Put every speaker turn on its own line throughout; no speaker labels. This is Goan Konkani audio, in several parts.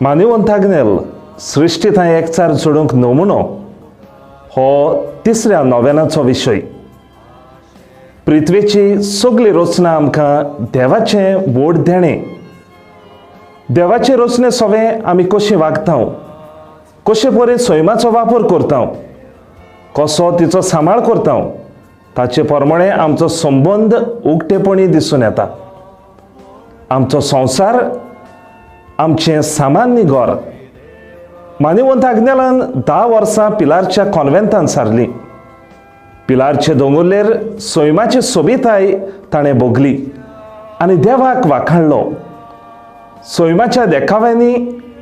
मानेवंत आग्नेल सृश्टी थंय एकचार जोडूंक नमुनो हो तिसऱ्या नोवेनाचो विशय. पृथ्वेची सगळी रचना आमकां देवाचें व्हड देणें. देवाचे रचने सवें आमी कशी वागता, कशे परी सैमाचो वापर करता, कसो तिचो सांबाळ करता, ताचे प्रमाणे आमचो संबंद उक्तेपणी दिसून येता. आमचो संवसार, आमचें सामान्य घर. मानेवंत आग्नेलान 10 वर्सां पिलारच्या कॉन्वेंतान सारली. पिलारचे दोंगुल्लेर सैमाची सोबिताय ताणें भोगली आनी देवाक वाखाणलो. सैमाच्या देखाव्यांनी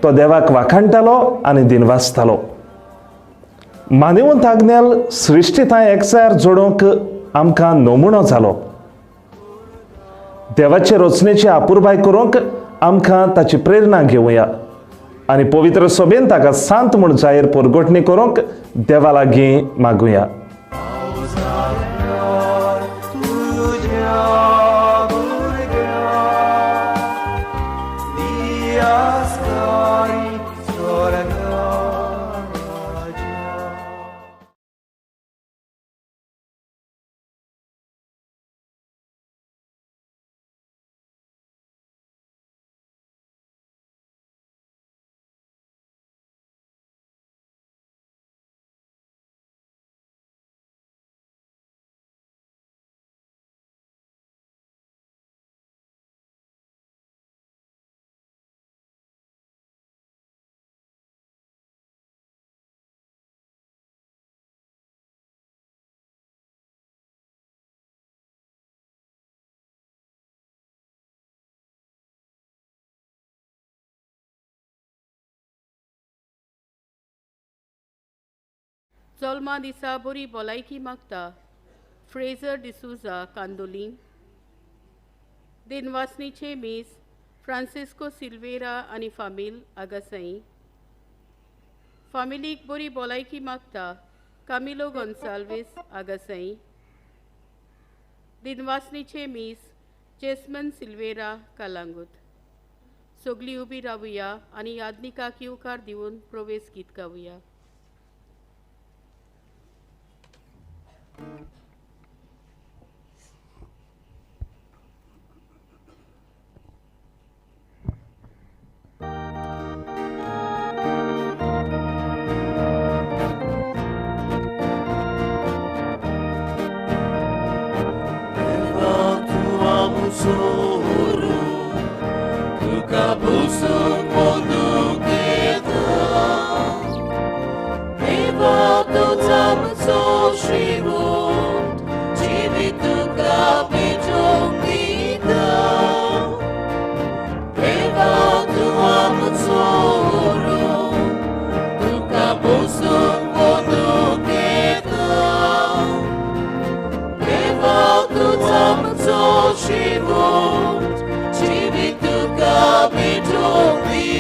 तो देवाक वाखाणटालो आनी दिनवासतालो. मानेवंत आग्नेल सृश्टी थंय एकचार जोडूंक आमकां नमुनो जालो. देवाचे रचनेची अपुरबाय करूंक आमकां ताची प्रेरणा घेवया आनी पवित्र सभेन ताका सांत म्हूण जाहीर परगटणी करूंक देवा लागीं मागुया.
जल्मा दिसा बरी भलायकी मागता फ्रेजर डिसूजा कांदोली. दिनवासनीचे मीस फ्रांसिस्को सिल्वेरा आनी फामील आगासाई. फामिलीक बरी भलायकी मागता कामिलो गोन्साल्वीस आगासाई. दिनवासनीचे मीस जेस्मन सिल्वेरा कालांगूत. सगळीं उबी रावया आनी यादनिकाक येवकार दिवन प्रवेश गीत गावया.
She won't, she be to come.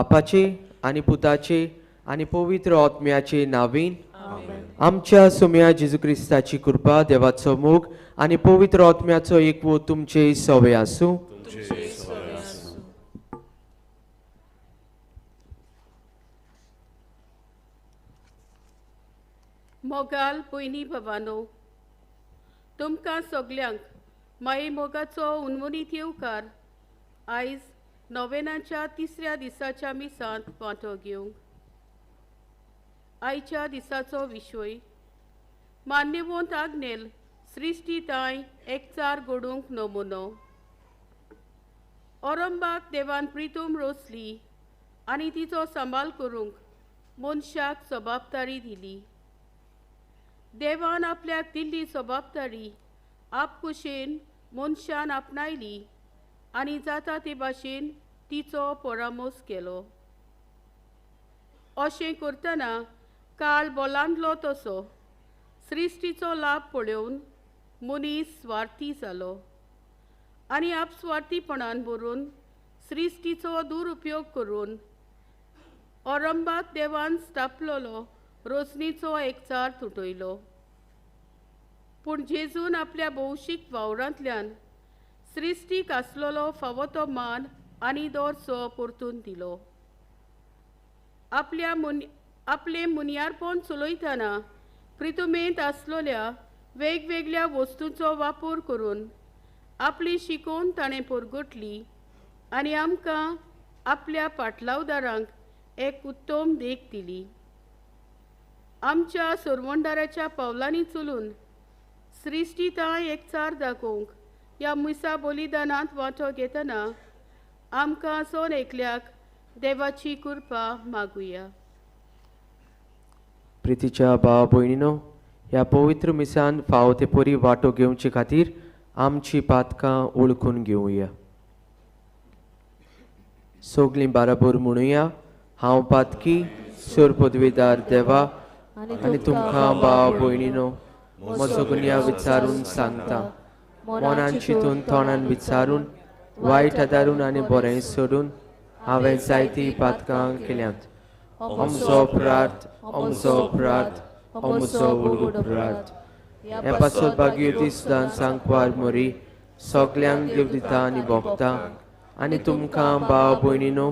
बापाचे आनी पुताचे आनी पवित्र आत्म्याचे नावीन आमच्या सोम्या जेजू क्रिस्ताची कृपा, देवाचो मोग आनी पवित्र आत्म्याचो एकवो तुमचे सवे आसूं.
मोगाल पयनी भवानो, तुमकां सगल्यांक माई मोगाचो उन्मुनीत येवकार आयज नोवेनाच्या तिसऱ्या दिसाच्या मिसांत वांटो घेवंक. आयच्या दिसाचो विशय मान्यवंत आग्नेल सृश्टी तांय एकचार घडूंक नमुनो. औरंबाक देवान प्रितूम रोसली आनी तिचो सांबाळ करूंक मनशाक जबाबदारी दिली. देवान आपल्याक दिल्ली जबाबदारी आपकुशेन मनशान आपणायली आनी जाता ते भाशेन तिचो परामोस केलो. अशें करतना काळ बोलांडलो तसो सृश्टीचो लाभ पळोवन मनीस स्वार्थी जालो आनी आपस्वार्थीपणान भरून सृश्टीचो दुरुपयोग करून औरंबाक देवान स्थापलेलो रोसणीचो एकचार तुटयलो. पूण जेजून आपल्या भौशीक वावरांतल्यान सृश्टीक आसलेलो फावो तो मान आनी दर्जो परतून दिलो. आपले मुनियारपण चलयतना प्रितुमेंत आसलेल्या वेगवेगळ्या वस्तूंचो वापर करून आपली शिकोवन ताणें परगटली आनी आमकां आपल्या पाटलावदारांक एक उत्तम देख दिली. आमच्या सरवंडाराच्या पावलांनी चलून सृश्टी तांय एकचार दाखोवंक ह्या मिसा बलिदानांत वांटो घेतना आमकां सण एकल्याक देवाची कृपा मागुया.
प्रितीच्या भाव भयणीनो, ह्या पवित्र मिसान फावो ते परी वांटो घेवचे खातीर आमची पातकां ओळखून घेवया. सगलीं बाराबर म्हणुया, हांव पातकी सोर पदवेदार देवा आनी तुमकां भाव भयणीनो म्हजो गुन्यांव विचारून सांगता. मनान चिंतून तोंडान विचारून वायट आदारून आनी बरें सोडून हांवें जायतीं पातकां केल्यांत. अमचो अपराध, अमचो अपराध, अमचो व्हड अपराध. ह्या पासत भाग्यवती सुद्दां सांकवार मोरी सगल्यांक देव दिता आनी भोगता आनी तुमकां भाव भयणीनो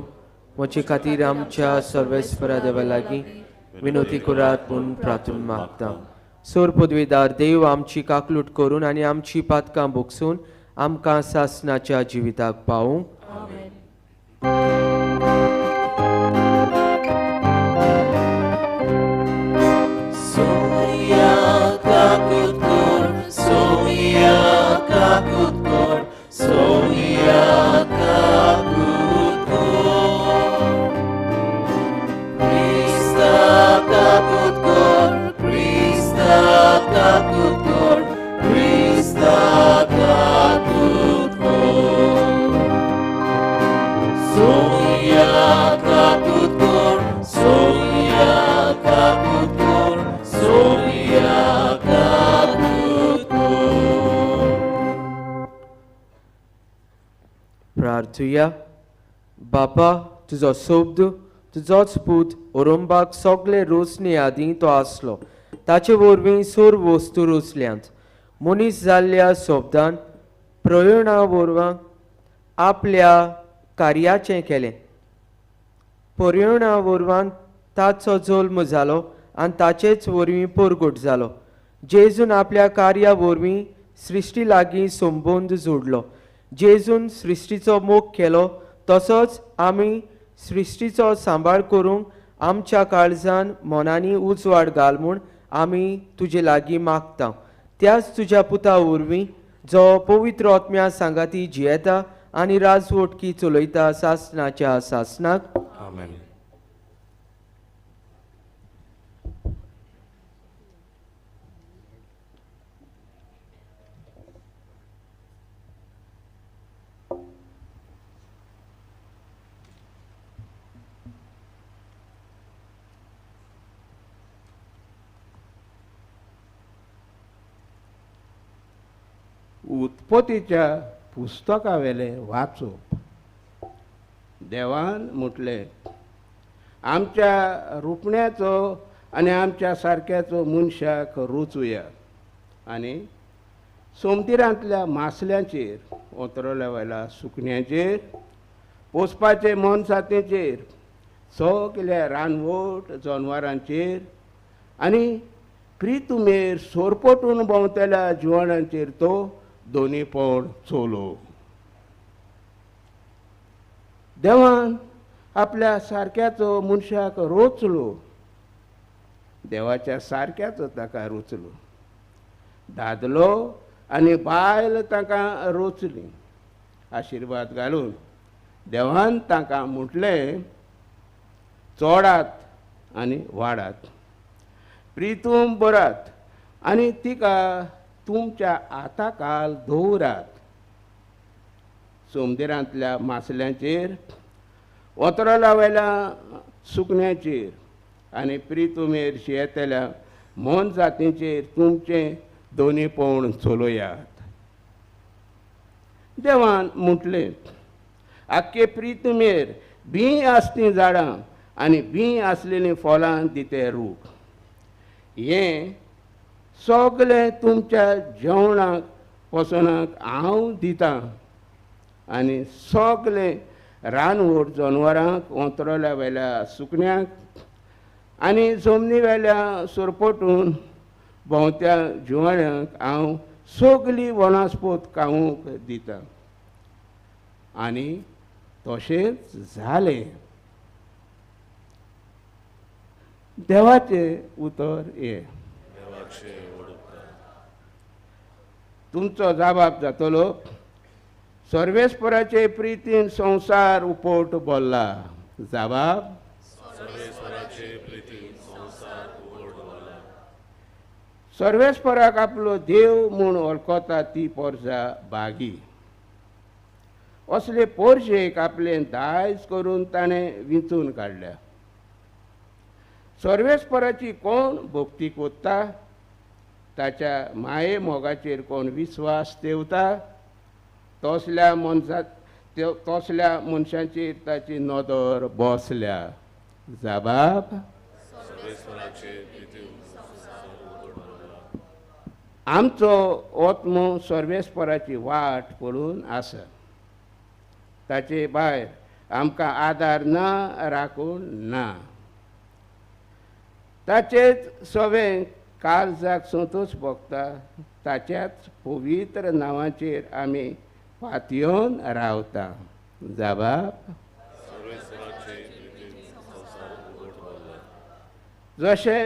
म्हजे खातीर आमच्या सर्वेस्परा देवा लागीं विनोती करात म्हूण प्रार्थना मागता. सोर पदवेदार देव आमची काकलूट करून आनी आमची पातकां भोगसून आमकां सासनाच्या जिविताक पावूं. प्रार्थुया. बापा, तुजो शब्द तुजोच पूत ओरंबाक सगळे रोसणे आदीं तो आसलो, ताचे वरवीं सर्व वस्तू रोसल्यांत. मनीस जाल्ल्या शब्दान प्रयोणा वरवीं आपल्या कार्याचें केलें. प्रयोणा वरवीं ताचो जल्म जालो आनी ताचेच वरवीं परगट जालो. जेजून आपल्या कार्या वरवीं सृश्टी लागीं संबंद जोडलो. जेजून सृश्टीचो मोग केलो तसोच आमी सृश्टीचो सांबाळ करूंक आमच्या काळजान मनांनी उजवाड घाल म्हूण आमी तुजे लागीं मागता. त्याच तुज्या पुता वरवीं जो पवित्र आत्म्या सांगाती जियेता आनी राजवटकी चलयता सासनाच्या सासनाक.
आमेन.
उत्पत्तीच्या पुस्तकावेलें वाचप. देवान म्हटलें, आमच्या रुपण्याचो आनी आमच्या सारक्याचो मनशाक रोचुया आनी सोमतिरांतल्या मासल्यांचेर, ओतरोल्या वयल्या सुकण्यांचेर, पोसपाचे मोनसातेचेर, सगल्या रानवट जनवरांचेर आनी प्रितुमेर सोरपोटून भोंवतल्या जिवाणांचेर तो दोनी पोड चोलो. देवान आपल्या सारक्याचो मनशाक रोचलो, देवाच्या सारक्याचो ताका रोचलो. दादलो आनी बायल तांकां रोचली. आशिर्वाद घालून देवान तांकां म्हटलें, चोडात आनी वाडात, प्रितूम बरात आनी तिका तुमच्या आताकाल दवरात. सोमदेरांतल्या मासल्यांचेर, ओतरोला वयल्या सुकण्याचेर आनी प्रितुमेर शियेतल्या मोनजातींचेर तुमचें दोनी पोवण चलयात. देवान म्हटलें, आख्खे प्रितुमेर बीं आसलीं झाडां आनी बीं आसलेलीं फळां दिते रूख, हें सगळें तुमच्या जेवणाक पोसणाक हांव दितां आनी सगळें रानवट जनवरांक, ओंतरोल्या वयल्या सुकण्यांक आनी जमनी वेल्या सोरपोटून भोंवत्या जिवाण्यांक हांव सगळी वनस्पत खावंक दितां. आनी तशेंच जालें. देवाचें उतर हें. तुमचो जाबाब जातलो, सर्वेस्पराचे प्रितीन संवसार उपोट बोल्ला. जाबाब, सर्वेस्पराक आपलो देव म्हूण वळखता ती पोरसा बागी. असले पोरशेक आपलें दायज करून ताणें विंचून काडल्या. सर्वेस्पराची कोण भक्ती कोत्ता, ताच्या माये मोगाचेर कोण विस्वास ठेवता, तसल्या तसल्या मनशांचेर ताची नदर बसल्या. जाबाब, आमचो आत्मो सर्वेस्पराची वाट पळोवन आसा, ताचे भायर आमकां आदार ना, राखून ना. ताचेच सवें काळजाक संतोष भोगता, ताच्याच पवित्र नांवाचेर आमी पातयेवन रावता. जाबाब, जशें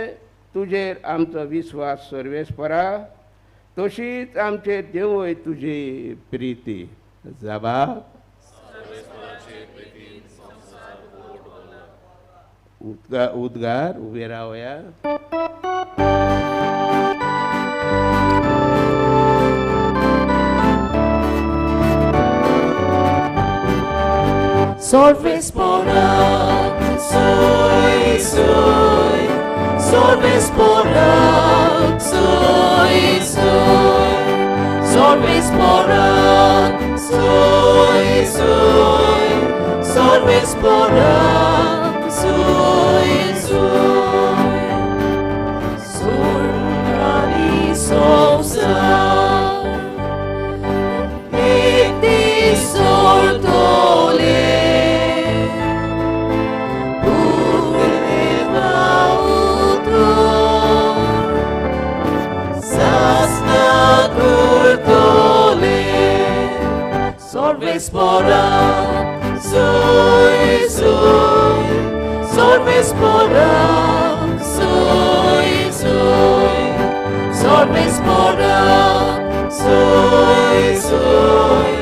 तुजेर आमचो विस्वास सर्वेस्परा, तशीच आमचेर देवय तुजी प्रिती. जाबाब, उद्गार उबे रावया.
सर्वेस्परा soy soy, सर्वेस्परा soy soy, सर्वेस्परा soy soy, सर्वेस्परा soy soy. Surrani संसार एकटी सोडतले, सर्वेस्परा soy soy, सर्वेस्परा soy soy, सर्वेस्परा soy soy,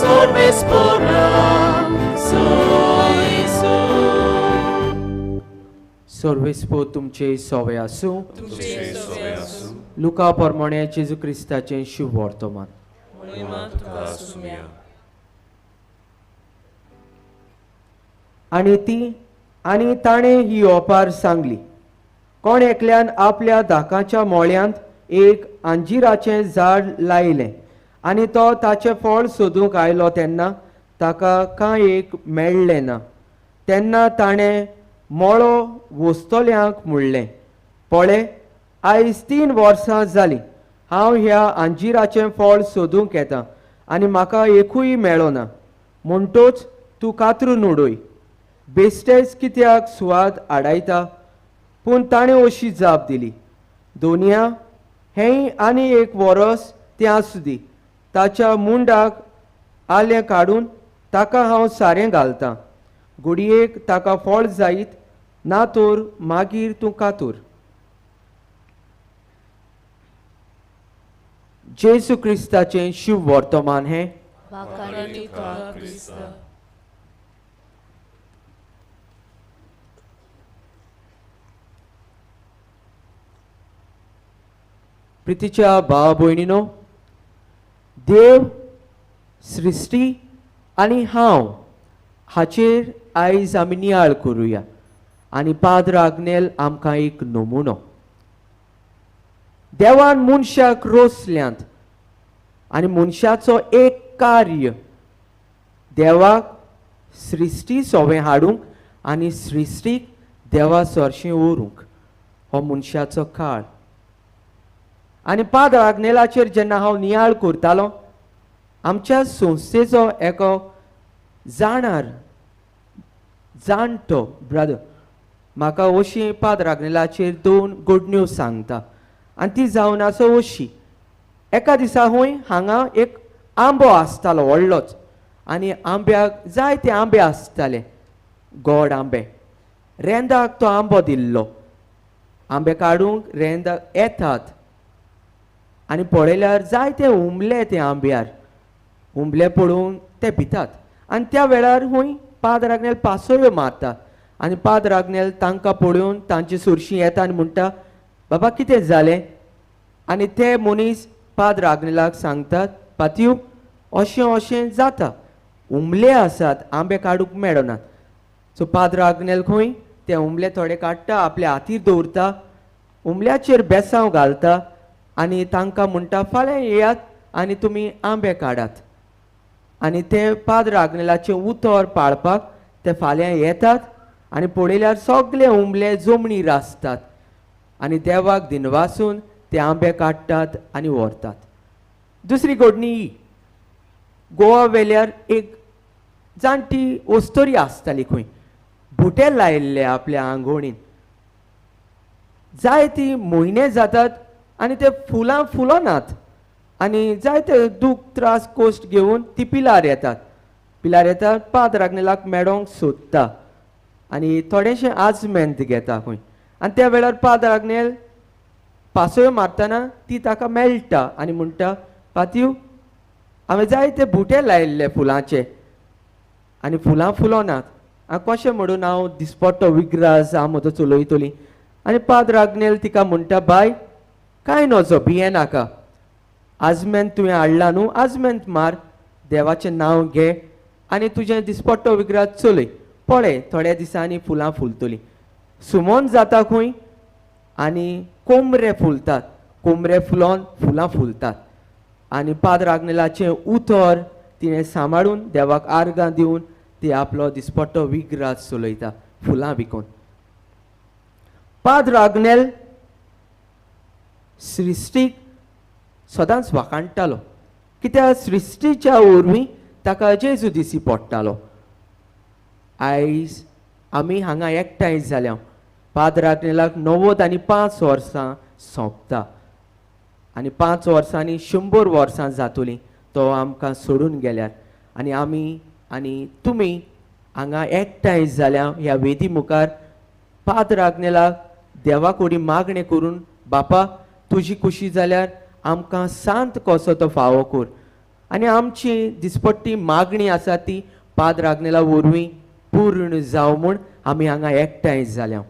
सर्वेस्परा soy soy.
सर्वेस्पोर तुमचे सोवे आसूं. लुका प्रमाणे जेजू क्रिस्ताचें शुभ वर्तमान. आनी ताणें ही ओपार सांगली, कोण एकल्यान आपल्या दाकाच्या मोळ्यांत एक अंजिराचें झाड लायलें आनी तो ताचें फळ सोदूंक आयलो तेन्ना ताका कांय एक मेळ्ळें ना. तेन्ना ताणें मळो वसतल्यांक म्हणलें, पळे आयज 3 वर्सां जालीं हांव ह्या अंजिराचें फळ सोदूंक येता आनी म्हाका एकूय मेळना, म्हणटोच तूं कातरून उडय, बेश्टेच कित्याक सुवात आडायता? पूण ताणें अशी जाप दिली, दोनया हेंय आनी 1 वरस तें आसूं दी, ताच्या मुंडाक आलें काडून ताका हांव सारें घालतां, घडयेक ताका फळ जायत, ना तर मागीर तूं कातूर. जेजू क्रिस्ताचें शुभ वर्तमान हें. प्रितीच्या भाव भयणीनो, देव, सृश्टी आनी हांव हाचेर आयज आमी नियाळ करुया आनी पाद्र आग्नेल आमकां एक नमुनो. देवान मनशाक रोसल्यांत आनी मनशाचो एक कार्य देवाक सृश्टी सोवें हाडूंक आनी सृश्टीक देवा सरशीं व्हरूंक, हो मनशाचो काळ. आनी पाद्र आग्नेलाचेर जेन्ना हांव नियाळ करतालो, आमच्या संस्थेचो एको जाणार जाणटो ब्रदर म्हाका अशी पाद्र आग्नेलाचेर 2 गुड न्यूज सांगता आनी ती जावन आसा अशी. एका दिसा हूंय हांगा एक आंबो आसतालो व्हडलोच आनी आंब्याक जायते आंबे आसताले, गोड आंबे. रेंदाक तो आंबो दिल्लो, आंबे काडूंक रेंदाक येतात आनी पळयल्यार जायते उमले ते आंब्यार, उमले पळोवन ते भितात आनी त्या वेळार हूंय पाद्र आग्नेल पासयो मारता आनी पाद्र आग्नेल तांकां पळोवन तांची सुरशी येता आनी म्हणटा, बाबा कितें जालें? आनी ते मनीस पाद्र आग्नेलाक सांगतात, पातयो अशें अशें जाता, उमले आसात, आंबे काडूंक मेळनात. सो पाद्र आग्नेल खंय ते उमले थोडे काडटा, आपल्या हातीर दवरता, उमल्याचेर बेसांव घालता आनी तांकां म्हणटा, फाल्यां येयात आनी तुमी आंबे काडात. आनी ते पाद्र आग्नेलाचें उतर पाळपाक ते फाल्यां येतात आनी पळयल्यार सगळे उमले जमनीर आसतात आनी देवाक दिनवासून ते आंबे काडटात आनी व्हरतात. दुसरी घडणी ही, गोवा वेल्यार एक जाणटी ओस्तोरी आसताली खंय, बुटे लायिल्ले आपल्या आंगोणीन, जायती म्हयने जातात आनी ते फुलां फुलनात आनी जायते दूख त्रास कोश्ट घेवन ती पिलार येतात. पिलार येतात, पाद्र आग्नेलाक मेळोंक सोदता आनी थोडेशें आजमेंत घेता खंय आनी त्या वेळार पाद्र आग्नेल पासयो मारतना ती ताका मेळटा आनी म्हणटा, पातयो हांवें जायते बुटे लायिल्ले फुलांचे आनी फुलां फुलनात, हांव कशें म्हणून हांव दिसपट्टो विग्रास हांव म्हजो चलयतली? आनी पाद्र आग्नेल तिका म्हणटा, बाय कांय नजो, भियेनाका, आजमेंत तुवें हाडला न्हू, आजमेंत मार, देवाचें नांव घे आनी तुजें दिसपट्टो विग्रास चलय, पळय थोड्या दिसांनी फुलां फुलतलीं. सुमोन जाता खंय आनी कोमरे फुलतात, कोमरे फुलोन फुलां फुलतात आनी पाद्र आग्नेलाचें उतर तिणें सांबाळून देवाक आर्गां दिवन ती आपलो दिसपट्टो विग्रास चलयता फुलां विकून. पाद्र आग्नेल सृश्टीक सदांच वाखाणटालो, कित्याक सृश्टीच्या वरवीं ताका जेजू दिसी पडटालो. आयज आमी हांगा एकठांय जाल्या, पाद्र आग्नेलाक 95 वर्सां सोंपता आनी 5 वर्सांनी 100 वर्सां जातलीं तो आमकां सोडून गेल्यार आनी आमी आनी तुमी हांगा एकठांय जाल्या ह्या वेदी मुखार पाद्र आग्नेलाक देवा कडेन मागणें करून, बापा तुजी खुशी जाल्यार आमकां सांत कसो तो फावो कर आनी आमची दिसपट्टी मागणी आसा ती पाद्र आग्नेला वरवीं पूर्ण जावं म्हूण आमी हांगा एकठांय जाल्या.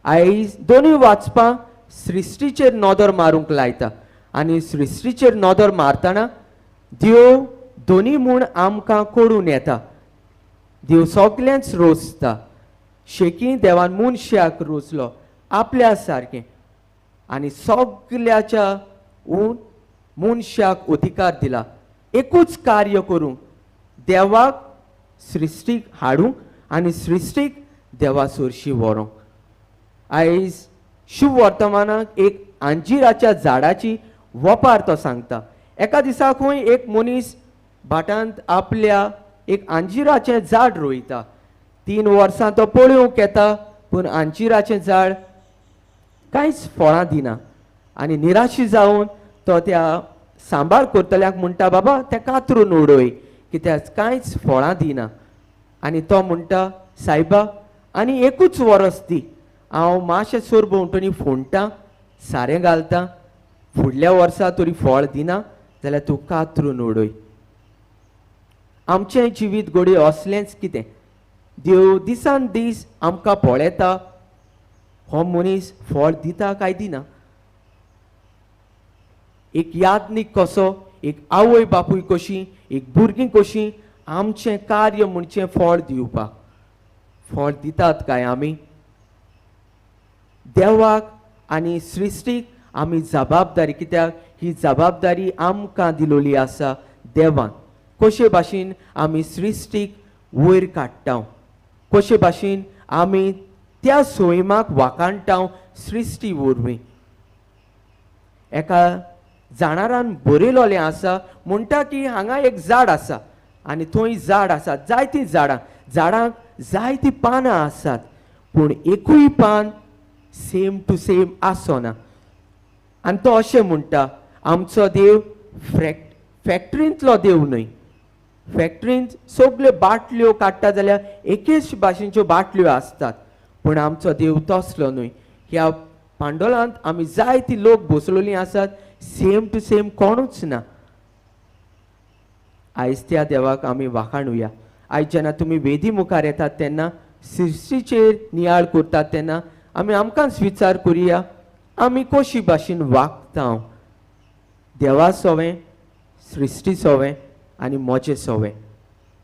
आयज दोनूय वाचपां सृश्टीचेर नदर मारूंक लायता आनी सृश्टीचेर नदर मारतना देव दोनी म्हूण आमकां कळून येता. देव सगळेंच रोजता, शेकी देवान मनशाक रोजलो आपल्या सारकें आनी सगल्याच्या ऊन मनशाक अधिकार दिला एकूच कार्य करूंक, देवाक सृश्टीक हाडूंक आनी सृश्टीक देवा सोरशी व्हरोंक. आयज शुभ वर्तमानाक एक अंजिराच्या झाडाची वपार तो सांगता. एका दिसा खंय एक मनीस भाटांत आपल्या एक अंजिराचें झाड रोयता. 3 वर्सां तो पळोवंक येता पूण अंजिराचें झाड कांयच फळां दिना आनी निराशी जावन तो त्या सांबाळ करतल्याक म्हणटा, बाबा तें कातरून उडय कित्याक कांयच फळां दिना. आनी तो म्हणटा, सायबा आनी एकूच वरस दी, हांव मातशें सोर भोंवतणी फोंडटा, सारें घालता, फुडल्या वर्सा तरी फळ दिना जाल्यार तूं कातरून उडय. आमचें जिवीत घडये असलेंच कितें, देव दिसान दीस आमकां पळयता, हो मनीस फळ दिता काय दिना. एक यादनीक कसो, एक आवय बापूय कशी, एक भुरगीं कशी, आमचें कार्य म्हणचें फळ दिवपाक. फळ दितात काय आमी? देवाक आनी सृश्टीक आमी जबाबदारी, कित्याक ही जबाबदारी आमकां दिलोली आसा देवान. कशे भाशेन आमी सृश्टीक वयर काडटा, कशे भाशेन आमी त्या सैमाक वाखाणटा सृश्टी वरवीं. एका जाणारान बरयलोलें आसा, म्हणटा की हांगा एक झाड आसा आनी थंय झाड आसा, जायतीं झाडां, झाडांक जायतीं पानां आसात पूण एकूय पान सेम टू सेम आसना. आनी तो अशें म्हणटा, आमचो देव फॅक्टरींतलो देव न्हय. फॅक्टरींत सगल्यो बाटल्यो काडटा जाल्यार एकेच भाशेच्यो बाटल्यो आसतात पूण आमचो देव तसलो न्हय. ह्या पांडोलांत आमी जायती लोक बसलोलीं आसात, सेम टू सेम कोणूच ना. आयज त्या देवाक आमी वाखाणुया. आयज जेन्ना तुमी वेदी मुखार येतात तेन्ना, सृश्टीचेर नियाळ करतात तेन्ना आमी आमकांच विचार करुया, आमी कशी भाशेन वागता, देवा सोवें, सृश्टी सोवें आनी म्हजें सोवें.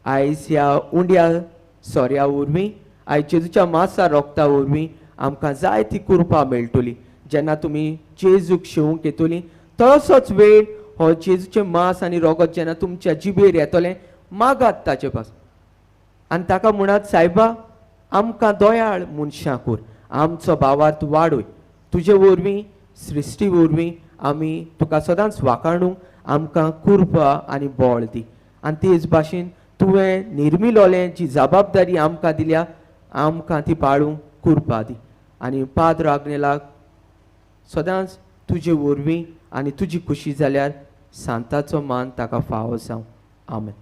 आयज ह्या उंड्या सोऱ्या वरवीं, आयज जेजूच्या मासा रोगता वरवीं आमकां जायती कृपा मेळटली. जेन्ना तुमी जेजूक शेवंक येतली तसोच वेळ हो जेजूचें मांस आनी रोगत जेन्ना तुमच्या जिबेर येतलें, मागात ताचे पास आनी ताका म्हणात, सायबा आमकां दयाळ मनशां कर, आमचो भावार्थ वाडय, तुजे वरवीं सृश्टी वरवीं आमी तुका सदांच वाखाणूंक आमकां कृपा आनी बळ दी. आनी तेच भाशेन तुवें निर्मिलोलें जी जबाबदारी आमकां दिल्या आमकां ती पाळूंक कृपा दी. आनी पाद्र आग्नेलाक सदांच तुजे वरवीं आनी तुजी खुशी जाल्यार सांताचो मान ताका फावो जावं. आमेन.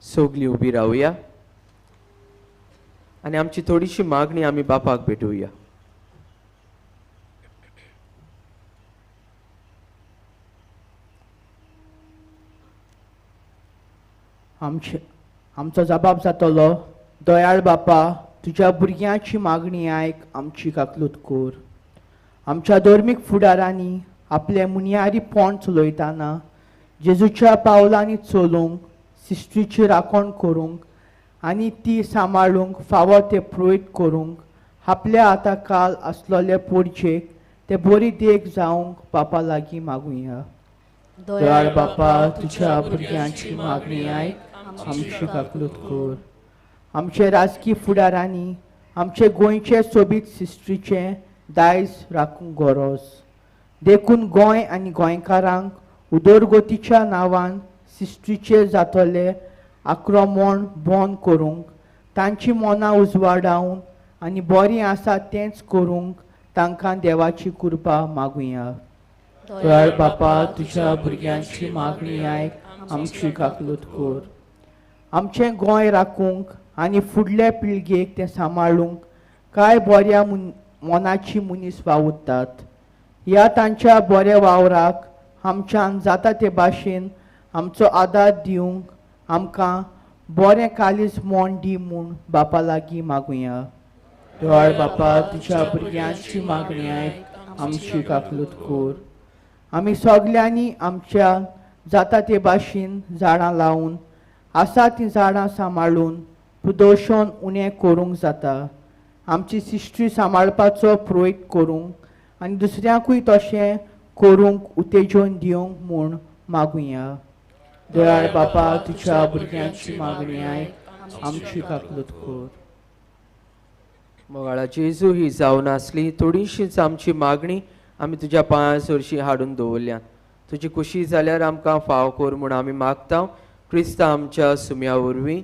सगळीं उबी रावया आनी आमची थोडीशी मागणी आमी बापाक भेटोवया.
आमचो जबाब जातलो, दयाळ बापा तुज्या भुरग्यांची मागणी आयक, आमची काकलूत कर. आमच्या धर्मीक फुडारांनी आपले मुनियारी पोंड चलयतना जेजूच्या पावलांनी चलूंक, सृश्टीची राखण करूंक आनी ती सांबाळूंक फावो ते प्रोयत करूंक आपल्या आतां काल आसलोले पोरचेक ते बरी देख जावंक बापा लागीं मागुया. दयाळ बापा तुज्या भुरग्यांची मागणी आयक, आमची काकलूत कर. आमचे राजकी फुडारांनी आमचे गोंयचे सोबीत सृश्टीचें दायज राखूंक गरज, देखून गोंय आनी गोंयकारांक उदरगतीच्या नांवान सृश्टीचेर जातले आक्रमण बंद करूंक, तांची मनां उजवाडावन आनी बरीं आसा तेंच करूंक तांकां देवाची कृपा मागुया. दयाळ बापा तुज्या भुरग्यांची मागणी आयक, आमची काकलूत कर. आमचें गोंय राखूंक आनी फुडले पिळगेक तें सांबाळूंक कांय बऱ्या मनाची मनीस वावुरतात. ह्या तांच्या बऱ्या वावराक आमच्यान जाता ते भाशेन आमचो आदार दिवंक आमकां बरें कालीज मोन दी म्हूण बापा लागीं मागुया. दयाळ बापा तुज्या भुरग्यांची मागणी आयक, आमची काकलूत कर. आमी सगल्यांनी आमच्या जाता ते भाशेन झाडां लावन आसा तीं झाडां सांबाळून प्रदूशण उणें करूंक जाता. आमची सृश्टी सांबाळपाचो प्रयत्न करूंक आनी दुसऱ्यांकूय तशें करूंक उत्तेजन दिवंक म्हूण मागुया. दयाळ बापा, तुज्या भुरग्यांची मागणी आयक, आमची काकलूत कर.
मोगाळा जेजू, ही जावन आसली थोडीशीच आमची मागणी आमी तुज्या पांयां सरशी हाडून दवरल्यात. तुजी खुशी जाल्यार आमकां फाव कर म्हूण आमी मागता, क्रिस्ता आमच्या सुम्या वरवीं.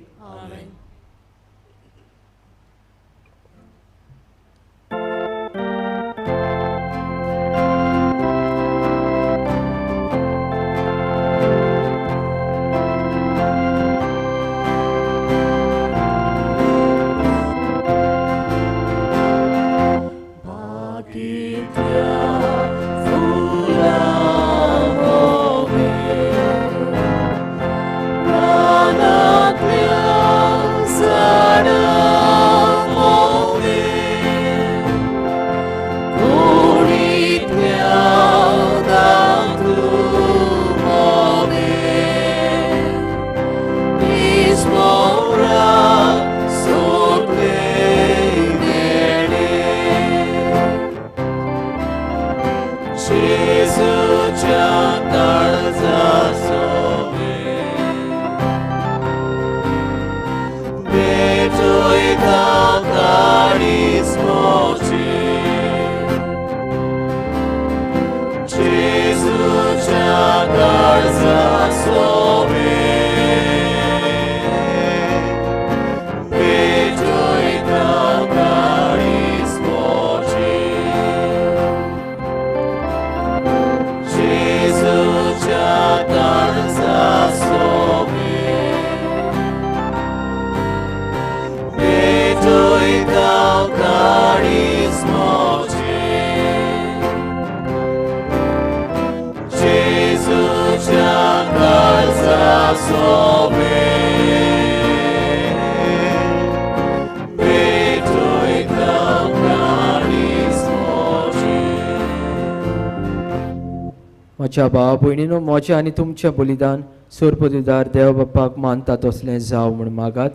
म्हज्या भावा भयणीनो, म्हजें आनी तुमचें बलिदान सोरपदिदार देव बापाक मानता तसलें जावं म्हूण मागात.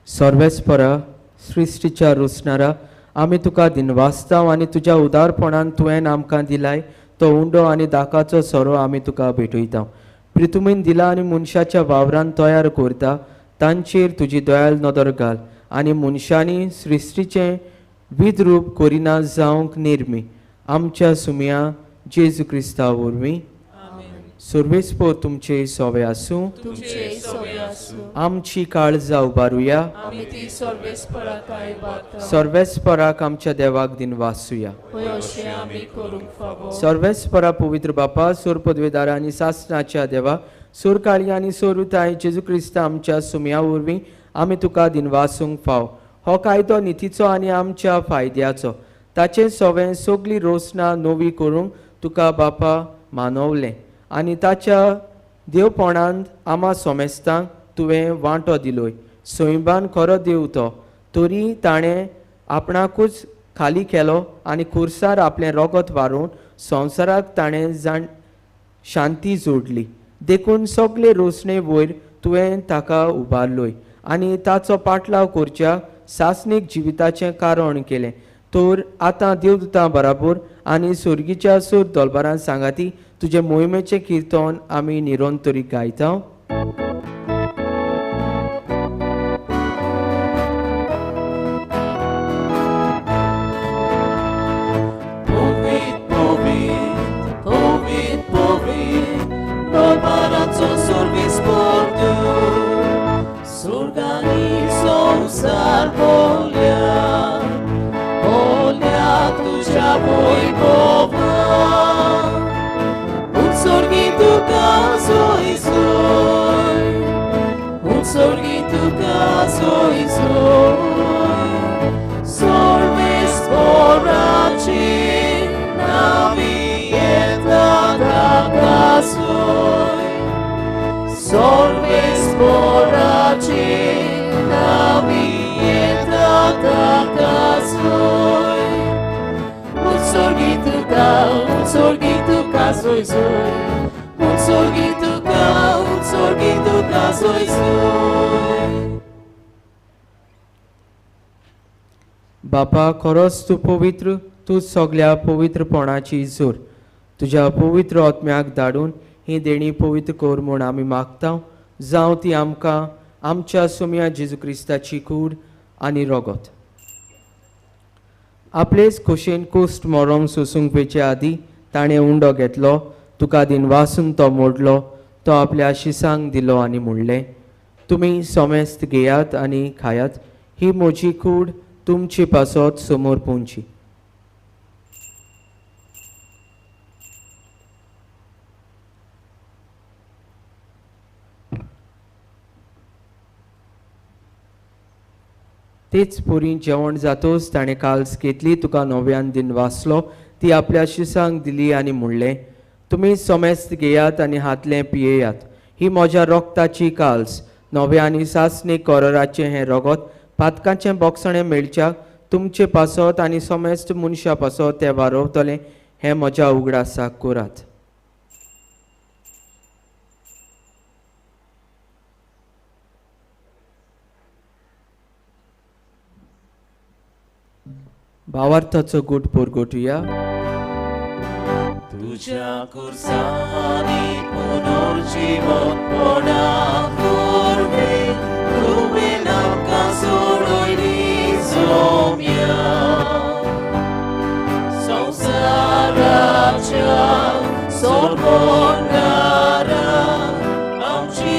सर्वेस्परा सृश्टीच्या रोसणारा, आमी तुका दिनवासता आनी तुज्या उदारपणान तुवें आमकां दिलाय तो उंडो आनी दाकाचो सोरो आमी तुका भेटयता. प्रितुमीन दिला आनी मनशाच्या वावरान तयार करता तांचेर तुजी दयाल नदर घाल आनी मनशांनी सृश्टीचें विद्रूप करिना जावंक निर्मी. आमच्या सुमया जेजू क्रिस्ता वरवीं. सर्वेस्पोर तुमचे सोवे आसूं. आमची काळजां उबारुया. सर्वेस्पराक आमच्या देवाक दिनवासुया. सर्वेस्परा पवित्र बापा, सोर पदवेदारा आनी सासणाच्या देवा, सोरकाळी आनी सोरुताय जेजू क्रिस्ता आमच्या सुमया वरवीं आमी तुका दिनवासूंक फाव. हो कायदो नितीचो आनी आमच्या फायद्याचो, ताचें सोवें सगळी रोसना नवी करूंक तुका बापा मानवलें आनी ताच्या देवपणांत आमा सोमेस्तांक तुवें वांटो दिलोय. सैंबान खरो देव तो, तरी ताणें आपणाकूच खाली केलो आनी खुर्सार आपलें रोगत वारोवन संवसाराक ताणें जाण शांती जोडली. देखून सगळे रोसणे वयर तुवें ताका उबारलोय आनी ताचो पाटलाव करच्या सासणीक जिविताचें कारण केलें. तर आतां देवदूतां बराबर आनी सुर्गीच्या सूर दलबारान सांगाती तुजे मोहिमेचें किर्तन आमी निरंतरी गायता.
Solves por aci, na vieta. उत्सर्गी तुका जोय जोय, उत्सर्गी तुका, उत्सर्गी तुका जोय जोय.
बापा खरोच तूं पवित्र, तूं सगल्या पवित्रपणाची जोर. तुज्या पवित्र आत्म्याक धाडून ही देणी पवित्र कर म्हूण आमी मागता. जावं ती आमकां आमच्या सोम्या जेजू क्रिस्ताची कूड आनी रगत. आपलेच खोशेन कोश्ट मरोंक सोसूंक पेचे आदीं ताणें उंडो घेतलो, तुका दिनवासून तो मोडलो, तो आपल्या शिसांक दिलो आनी म्हणलें, तुमी सोमेस्त घेयात आनी खायात, ही म्हजी कूड तुमचे पासत समोर पोवची. तेच पुरी जेवण जातोच ताणें काल्स घेतली, तुका नव्यान दिन वाचलो, ती आपल्या शिसांक दिली आनी म्हणलें, तुमी सोमेस्त घेयात आनी हातलें पियेयात, ही म्हज्या रोगताची काल्स, नव्या आनी सासणी कोरोराचें हें रगत पातकांचें बोगसणें मेळच्याक तुमचे पासत आनी सोमेस्त मनशां पासत तें वारोवतलें, हें म्हज्या उगडासाक करात. भावार्थाचो गूट परगटुया.
तुझ्या कुर्सानी पुनर्जीवनपणा वरवीं तुवें आमकां सोडयली सोम्या. संवसाराच्या सोडवणारा आमची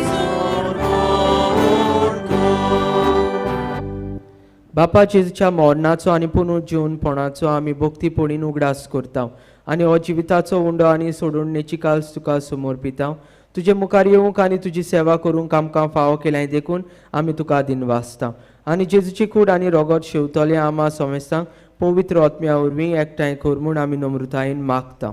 सोडवण कर.
बापा जेजूच्या मरणाचो आनी पुनर्जीवनपणाचो आमी भक्तीपणीन उगडास करता आनी हो जिविताचो उंडो आनी सोडवणेची काल्स तुका समर्पिता. तुजे मुखार येवंक आनी तुजी सेवा करूंक आमकां फावो केल्याय देखून आमी तुका दिनवासता. आनी जेजूची कूड आनी रगत शेवतले आमा समेस्तांक पवित्र आत्म्या वरवीं एकठांय कर म्हूण आमी नम्रतायेन मागता.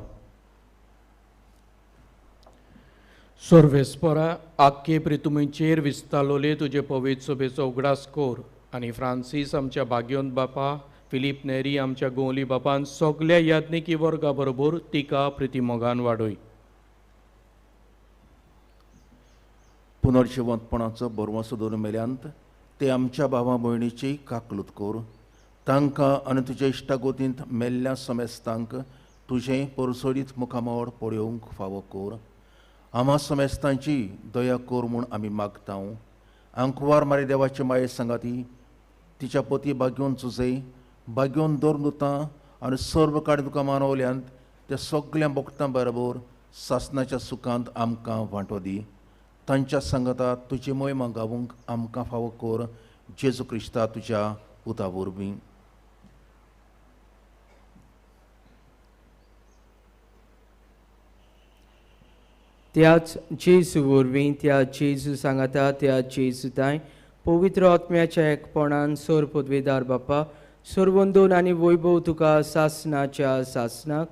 सर्वेस्परा आख्खे प्रितुमीचेर विस्तालोले तुजे पवित्र सभेचो उगडास कर आनी फ्रांसीस आमच्या भाग्योंत बापा, फिलीप नेरी आमच्या गोंवली बापान सगल्या याज्ञिकी वर्गा बरोबर तिका प्रितीमोगान वाडय.
पुनर्जिवंतपणाचो भरवंसो दवरून मेल्यांत ते आमच्या भावा भयणीची काकलूत कर, तांकां आनी तुज्या इश्टागोतींत मेल्ल्या समेस्तांक तुजें परसोडीत मुखामळ पळोवंक फावो कर. आमा समेस्तांची दया कर म्हूण आमी मागता. आंकवार मारी देवाचे माये सांगाती तिच्या पती बागेवन चुजय बागेवन दवर नुतां आनी सर्व काड तुका मानवल्यांत त्या सगल्या भक्तां बरोबर सासनाच्या सुखांत आमकां वांटो दी. तांच्या सांगाता तुजी मोहिमा गावूंक आमकां फावो कर, जेजू क्रिस्ता तुज्या पुता वरवीं.
त्याच जेजू वरवीं, त्या जेजू सांगाता, त्या जेजू तांय पवित्र आत्म्याच्या एकपणान सोर पदवेदार बापा सोरवंदून आनी वैभव तुका सासनाच्या सासनाक.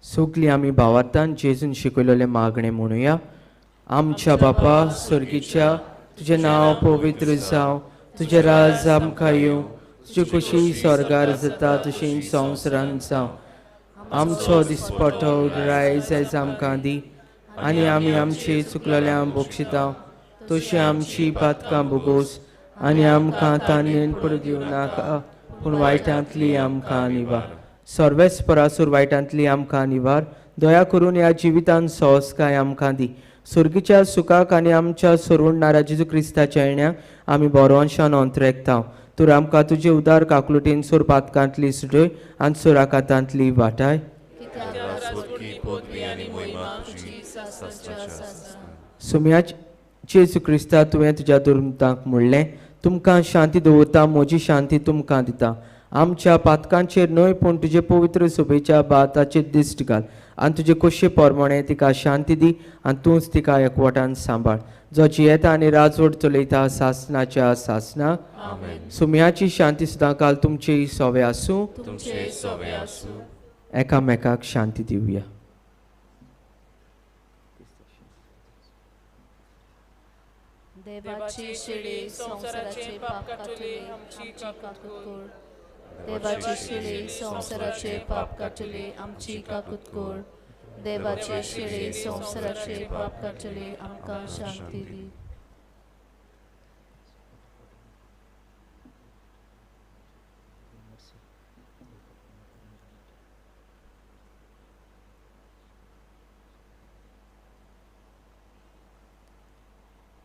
सगळीं आमी भावार्थान जेजून शिकयलेलें मागणें म्हणुया. आमच्या बापा स्वर्गीच्या, तुजें नांव पवित्र जावं, तुजें राज आमकां येवं, तुजी खुशी स्वर्गार जाता तशी संवसारांत जावं. आमचो दिसपटो रायज आयज आमकां दी आनी आमी आमची चुकलेल्यांक बक्षिता तशी आमची पातकां भोगोस आनी आमकां तानेन पडूं दिवं नाका, पूण वायटांतली आमकां निवार. सर्वेस परासूर वायटांतली आमकां निवार. दया करून ह्या जिवितान सहजकाय आमकां दी. सुर्गीच्या सुखाक आनी आमच्या सोडवणदारा जेजू क्रिस्ताच्या येण्याक आमी बरोवंशान अंतरेकता. तर आमकां तुजे उदार काकलुटीन सोर पातकांतली सुटय आनी सोराकातांतली वाटाय. सुम्या जेजू क्रिस्ता, तुवें तुज्या दुर्मतांक म्हणलें, तुमकां शांती दवरता, म्हजी शांती तुमकां दिता. आमच्या पातकांचेर न्हय पूण तुजे पवित्र सभेच्या बाताचेर दिश्ट घाल आनी तुजे खोशये प्रमाणे तिका शांती दी आनी तूंच तिका एकवटान सांबाळ, जो जियेता आनी राजवट चलयता सासनाच्या सासनाक. सुम्याची शांती सदां काल तुमचेय सोवे आसूं. एकामेकाक शांती दिवया.
देवाची शेळी संवसाराचे पाप काडटली आमची काकूत कर. देवाची शेळी संवसाराचे पाप काडटली आमची काकूत कर. देवाची शेळी संवसाराचे पाप काडटली आमकां शांती दी.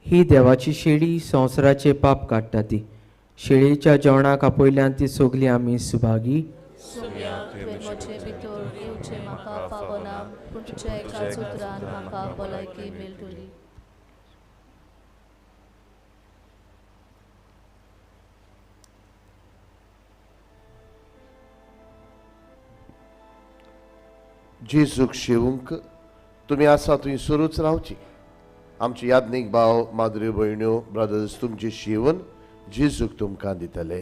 ही देवाची शेळी संवसाराचे पाप काडटा ती शेळीच्या जेवणाक आपयल्यान ती सगळी आमी सुभागी.
तुवें म्हजे भितर येवचें म्हाका फावना, पूण तुज्या एकाच उतरान म्हाका भलायकी मेळटली.
जेजूक शेवूंक तुमी आसा थंय सुरूच रावची. आमचे याज्ञीक भाव, माद्र्यो, भयण्यो, ब्रदर्स तुमचे शिवन जेजूक तुमकां दितले.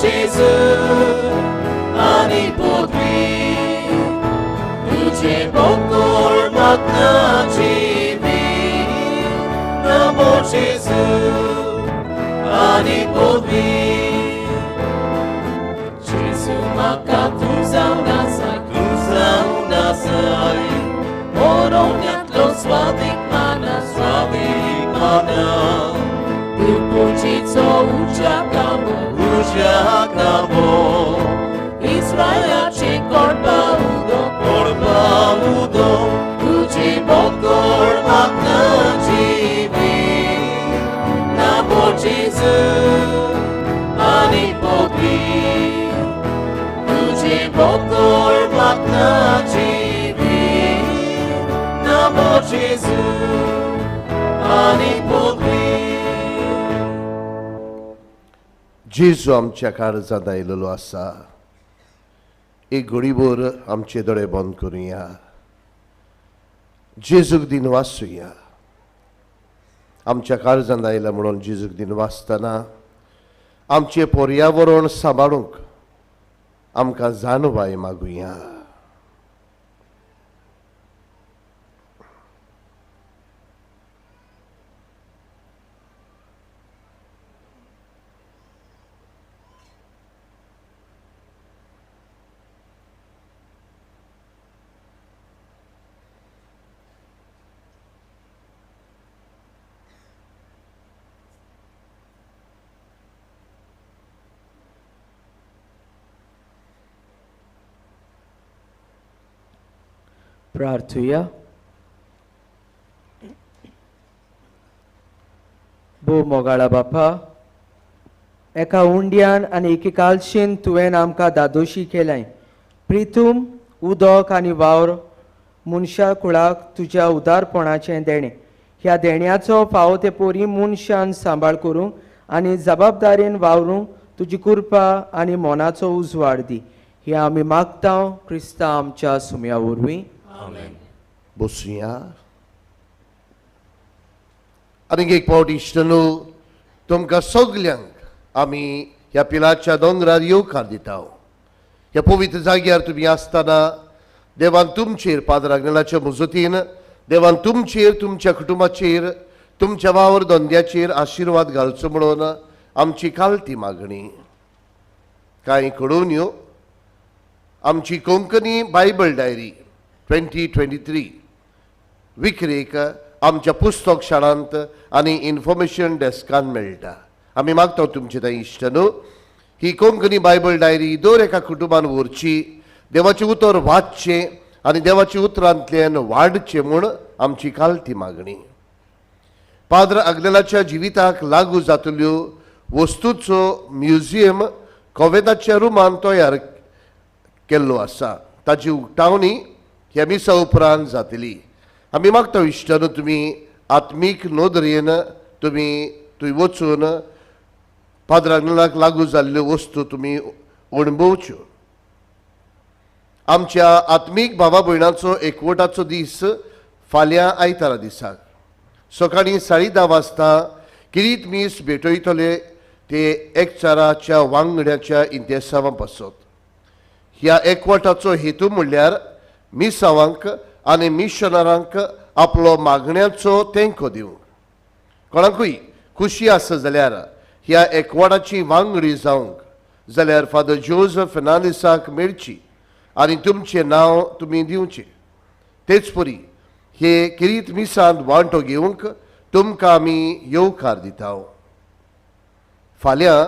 Jésus, तुझे बोकोळ म्हाका जिवी नमो जेजू आनी पदवी जेजू म्हाका तूं जावन आसाय तूं जावन आसाय मोरोंतलो स्वादीक माना स्वादीक माना दिवपोचीचो उज्या कामो उज्या कामो इस्रायलाचे कोडपा उदो कोडपा उदो तुजी बोकोळ म्हाका जिवी नमो जेजू आनी पदवी तुजी बोकोळ म्हाका जिवी नमो जेजू आनी पदवी.
जेजू आमच्या काळजांत आयलेलो आसा. एक घडीभर आमचे दोळे बंद करुया, जेजूक दिन वाचुया. आमच्या काळजांत आयला म्हणून जेजूक दिन वाचतना आमचें पर्यावरण सांबाळूंक आमकां जाणवाय मागुया.
प्रार्थुया. भोव मोगाळा बापा, एका उंड्यान आनी एके कालशेन तुवें आमकां दादोशी केलाय. प्रितूम उदक आनी वावर मनशा कुळाक तुज्या उदारपणाचें देणें. ह्या देण्याचो फावो ते पोरी मनशान सांबाळ करूंक आनी जबाबदारेन वावरूंक तुजी कृपा आनी मनाचो उजवाड दी. हे आमी मागता क्रिस्ता आमच्या सुम्या वरवीं.
बसुया. आनीक एक फावट इश्टनू तुमकां सगल्यांक आमी ह्या पिलाच्या दोंगरार येवकार दिता. ह्या पवित्र जाग्यार तुमी आसतना देवान तुमचेर पाद्र आग्नेलाच्या मजतीन देवान तुमचेर, तुमच्या कुटुंबाचेर, तुमच्या वावर धंद्याचेर आशिर्वाद घालचो म्हणून आमची कालती मागणी. कांय कळोवन यो आमची कोंकणी बायबल डायरी 2023 विक्रेक आमच्या पुस्तक शाळांत आनी इन्फॉर्मेशन डेस्कान मेळटा. आमी मागता तुमचे थंय इश्ट न्हू ही कोंकणी बायबल डायरी दर एका कुटुंबान व्हरची, देवाचें उतर वाचचें आनी देवाच्या उतरांतल्यान वाडचें म्हूण आमची कालती मागणी. पाद्र आग्नेलाच्या जिविताक लागू जातल्यो वस्तूचो म्युझियम कोवेदाच्या रुमान तयार केल्लो आसा. ताची उक्तावणी ह्या मिसा उपरांत जातली. आमी मागता इश्टानो तुमी आत्मीक नदरेन तुमी थंय वचून पाद्र आग्नेलाक लागू जाल्ल्यो वस्तू तुमी अणभवच्यो. आमच्या आत्मीक भावा भयणाचो एकवटाचो दीस फाल्यां आयतारा दिसाक सकाळीं 10:30 वाजता किरीत मीस भेटयतले ते एकचाराच्या वांगड्याच्या इंतेसांवा पासत. ह्या एकवटाचो हेतू म्हणल्यार मिसावांक आनी मिशनरांक आपलो मागण्याचो तेंको दिवंक. कोणाकूय खुशी आसा जाल्यार ह्या एकवटाची वांगडी जावंक जाल्यार फादर जोजफ फेर्नांडीसाक मेळची आनी तुमचें नांव तुमी दिवचें. तेच परी हे किरीत मिसांत वांटो घेवंक तुमकां आमी येवकार दिता. फाल्यां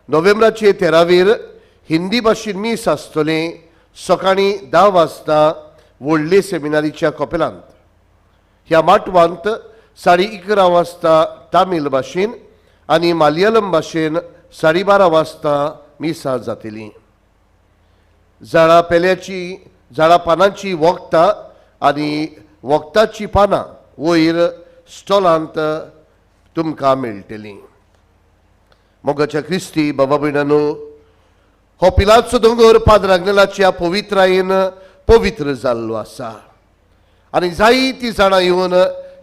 नोव्हेंबराचे 13 हिंदी भाशेन मीस आसतलें सकाळीं 10 वाजता व्हडले सेमिनारीच्या कपेलांत. ह्या माटवांत 11:30 वाजता तामील भाशेन आनी मालयालम भाशेन 12:30 वाजता मिसां जातलीं. झाडां पेल्याची झाडां पानांची वखदां आनी वखदाचीं पानां वयर स्टॉलांत तुमकां मेळटलीं. मोगाच्या क्रिस्ती बाबा भयणांनो, हो पिलाचो दोंगर पाद्र आग्नेलाच्या पवित्रायेन पवित्र जाल्लो आसा आनी जायतीं जाणां येवन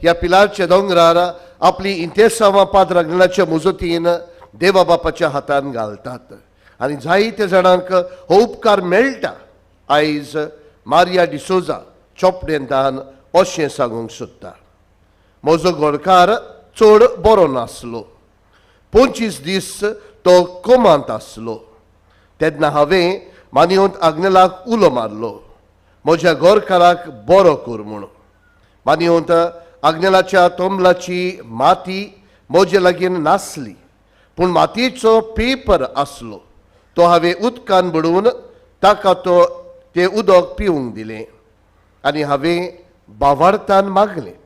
ह्या पिलाच्या दोंगरार आपली इंतेसांवां पाद्र आग्नेलाच्या मजतीन देवा बापाच्या हातान घालतात आनी जायत्या जाणांक हो उपकार मेळटा. आयज मारिया डिसोजा चोपडेंतान अशें सांगूंक सोदता. म्हजो घरकार चड बरो नासलो. 25 दीस तो कोमांत आसलो. तेन्ना हांवें मानिवंत आग्नेलाक उलो मारलो, म्हज्या घरकाराक बरो कर म्हूण. मानिवंत आग्नेलाच्या तोंबलाची माती म्हजे लागीं नासली, पूण मातयेचो पेपर आसलो. तो हांवें उदकान बुडोवन ताका तो तें उदक पिवंक दिलें आनी हांवें बावार्थान मागलें,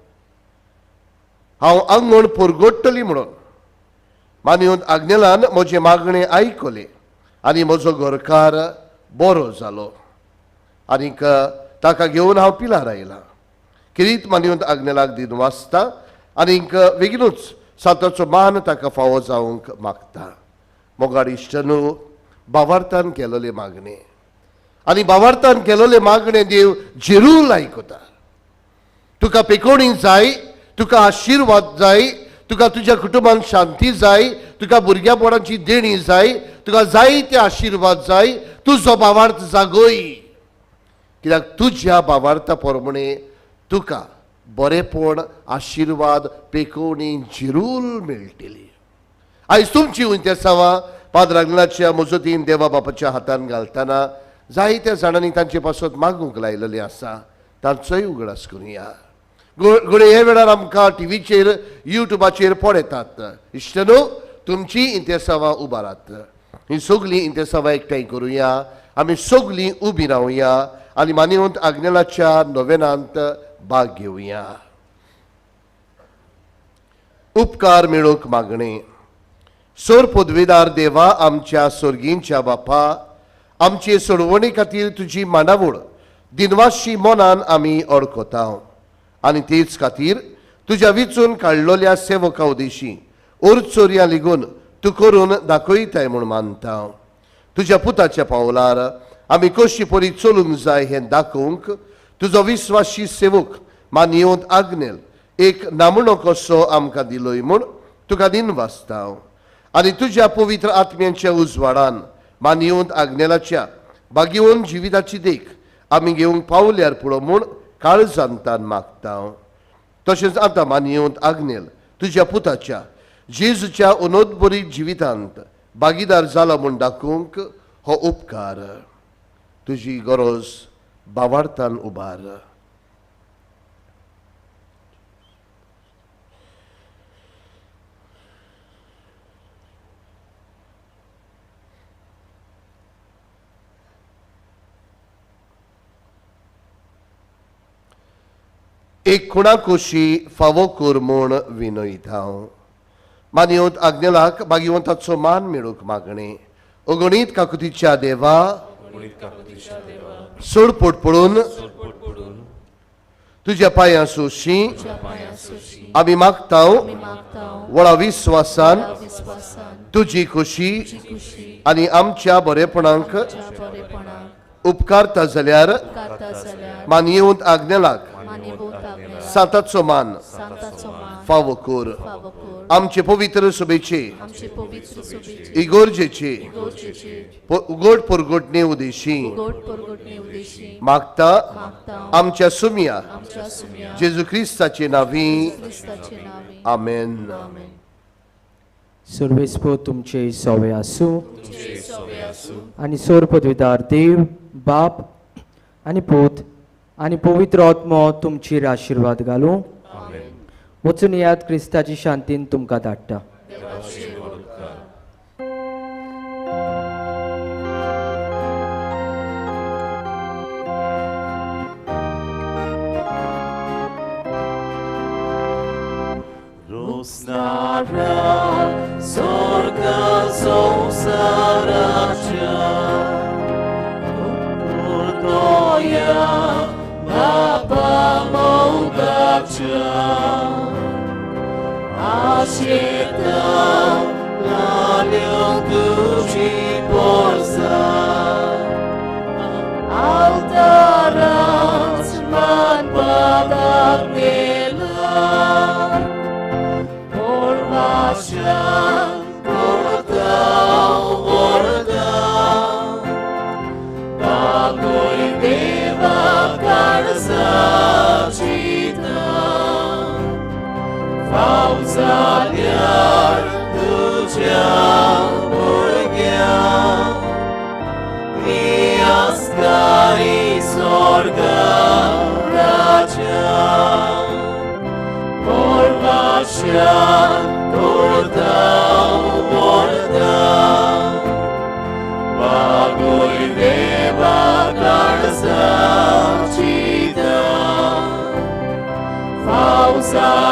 हांव आंगण पुरगोडटली म्हणून. मानिवंत आग्नेलान म्हजें मागणें आयकलें आनी म्हजो घरकार बरो जालो. आनीक ताका घेवन हांव पिलार आयलां. किरीत मानिवंत आग्नेलाक दिन वाचता आनीक बेगिनूच साताचो मान ताका फावो जावंक मागता. मोगाड इश्टनू, बावार्थान केलोले मागणें आनी बावार्थान केलोले मागणें देव जेरूल आयकता. तुका पेकोणी जाय, तुका आशिर्वाद जाय, तुका तुज्या कुटुंबान शांती जाय, तुका भुरग्यापणाची देणी जाय, तुका जायते आशिर्वाद जाय. तुजो बावार्थ जागय, कित्याक तुज्या बावार्था प्रमाणे तुका बरेपण, आशिर्वाद, पेकोवणी जिरूल मेळटली. आयज तुमची उंतेसांवां पाद्र आग्नेलाच्या मजतीन देवा बापाच्या हातान घालतना जायत्या जाणांनी तांचे पासत मागूंक लायलेलें आसा, तांचोय उगडास करुया. घडये हे वेळार आमकां टिवीचेर, युट्यूबाचेर पळयतात. इश्टनो, तुमची इंतेसांवां उबारात. ही सगळीं इंतेसांवां एकठांय करुया. आमी सगळीं उबी रावया आनी मानिवंत आग्नेलाच्या नोवेनांत भाग घेवया. उपकार मेळोवंक मागणें. सोर पदवेदार देवा, आमच्या सोर्गींच्या बापा, आमचे सोडवणे खातीर तुजी मांडावळ दिनवाशी मनान आमी अडकता आनी तेच खातीर तुज्या विचून काडलोल्या सेवका उदेशी ओरचोरयां लिगून तूं करून दाखयताय म्हूण मानता. तुज्या पुताच्या पावलार आमी कशी परी चलूंक जाय हें दाखोवंक तुजो विस्वाशी सेवक मानिवंत आग्नेल एक नामणो कसो आमकां दिलोय म्हूण तुका दिनवासता. आनी तुज्या पवित्र आत्म्यांच्या उजवाडान मानिवंत आग्नेलाच्या बागेवन जिविताची देख आमी घेवंक पावल्यार पुरो म्हूण काळजांतान मागता. तशेंच आतां मानिवंत आग्नेल तुज्या पुताच्या जेजूच्या अनोदबरी जिवितांत भागीदार जाला म्हूण दाखोवंक हो उपकार तुजी गरज बावार्थान उबार. एक खुणा कोशी फावो कर म्हूण विनयता हांव. मानिवंत आग्नेलाक बागिवंताचो मान मेळूंक मागणें. अगणीत काकुतीच्या देवा, सोडपोट पडून तुज्या पांयां सोशी आमी मागता व्हडा विस्वासान तुजी खोशी आनी आमच्या बरेपणाक उपकारता जाल्यार मानिवंत आग्नेलाक सांताचो मान फावो कर. आमचे पवित्र सभेचे इगोर्जेचे उगड परगटणे उदेशी मागता आमच्या सुमिया जेजू क्रिस्ताचे नांवी. आमेन.
सर्वेस्पो तुमचे सोवे आसूं आनी सोर पदवीदार देव बाप आनी पूत आनी पवित्र आत्मो तुमचेर आशिर्वाद घालूं. वचून याद क्रिस्ताची शांतीन तुमकां धाडटा.
Bagoy Deva Karsa.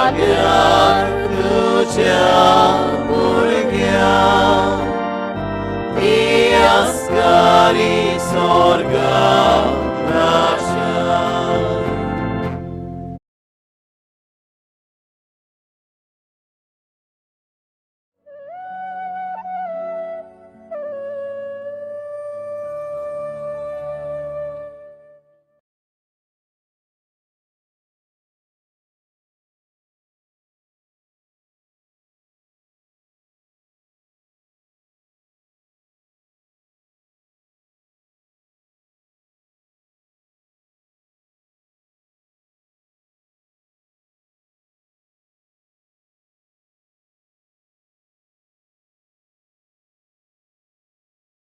जाग्यार तुज्या भुरग्यांक ती आस्कारी स्वर्गा.